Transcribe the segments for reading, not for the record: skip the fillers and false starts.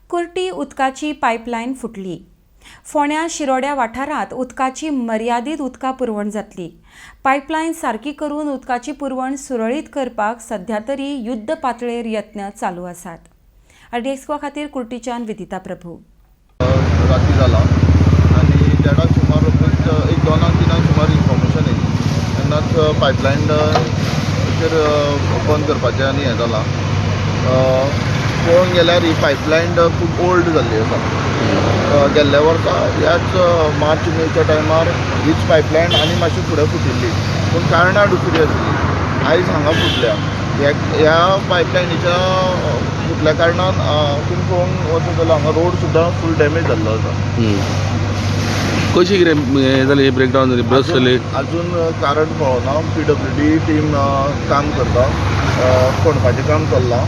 कुर्टी उदकाची पायपलायन फुटली. फोंड्या शिरोड्या वाठारांत उदकाची मर्यादीत उदका पुरवण जातली. पायपलायन सारकी करून उदकाची पुरवण सुरळीत करपाक सध्या तरी युद्ध पातळेर यत्न चालू आसात. आरडीएक्स गोवा खातीर कुर्टीच्यान विदिता प्रभू. राती जाला आनी देडाक सुमार रोखडीच एक दोनांक तिनांक सुमार इन्फॉर्मेशन येयली तेन्नाच पायपलायन चेर बंद करपाचें आनी हें जालां. पळोवंक गेल्यार ही पायपलायन खूब ओल्ड जाल्ली आसा. गेल्ल्या वर्सा ह्याच मार्च मेच्या टायमार हीच पायपलायन आनी मातशी फुडें फुटिल्ली, पूण कारणां दुसरी आसली. आयज हांगा फुटल्या. ह्या पायपलायनीच्या फुटल्या कारणान तुमी पळोवंक वचत जाल्यार हांगा रोड सुद्दां फूल डॅमेज जाल्लो आसा. कशी कितें हें जालें, ब्रेकडावन जाली, ब्रस्ट जाली? अजून कारण कळना. पीडब्ल्यूडी टीम काम करता, खणपाचें काम चल्लां.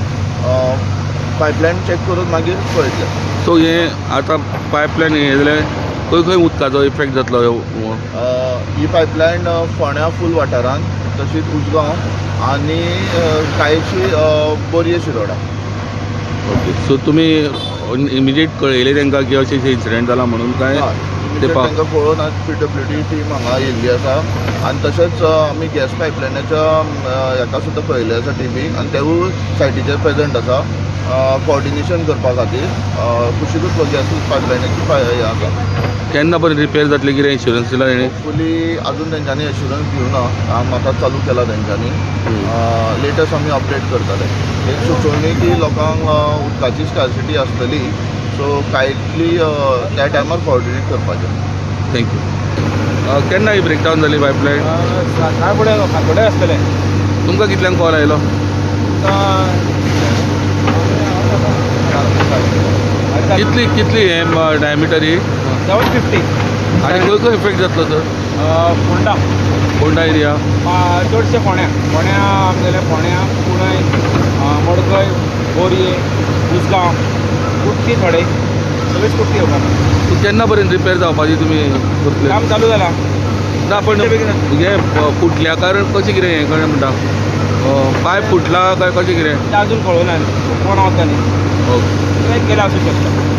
पायपलायन चॅक करून मागीर कळटलें. सो हें आतां पायपलायन हें जाल्यार खंय खंय उदकाचो इफेक्ट जातलो? ही पायपलायन फोंड्या फूल वाठारांत, तशीच उसगांव आनी कांयशी बोरये शिरोडा. ओके, सो तुमी इमिजिएट कळयलें तांकां की अशें अशें इन्सिडंट जाला म्हणून काय? ते तांकां कळोवन आज पीडब्ल्यूडी टीम हांगा येयल्ली आसा आनी तशेंच आमी गॅस पायपलायनाच्या हेका सुद्दां कळयल्लें आसा टिमीक आनी तेवूय सायटीचेर प्रेजंट आसा कोऑर्डिनेशन करपा खातीर. कुशीकूच गॅस पायपलायनाची हें आसा. केन्ना पर्यंत रिपेर जातली, कितें इन्शुरन्स दिला तेणी? होपफुली अजून तेंच्यांनी एश्युरन्स दिवना. काम आतां चालू केला तेंच्यांनी. लेटस्ट आमी अपडेट करतले. एक सुचोवणी की लोकांक उदकाची स्कार्सिटी आसतली, सो कायंडली त्या टायमार कोऑर्डिनेट करपाचें. Thank you. केन्ना ही ब्रेकडावन जाली पायपलायन? सकाळ फुडें फांतोडेर आसतलें. तुमकां कितल्यांक कॉल आयलो? कितली कितली हें डायमिटर ही? 750. आनी खंय खंय इफेक्ट जातलो सर? फोंडा. फोंडा एरिया. चडशे फोंड्या, फोंड्या आमगेले फोंड्या, कुणय, मडकय, बोरये, उसगांव, कुट्टी, थोडे सगळीच कुट्टी येवपाक. केन्ना पर्यंत रिपेर जावपाची तुमी करतले? काम चालू जाला. ना, पण हें फुटल्या कारण कशें कितें हें कळ्ळें म्हणटा, पायप फुटला काय कशें कितें? तें अजून कळूना, कोण वता न्ही. ओके, केला आसूं शकता.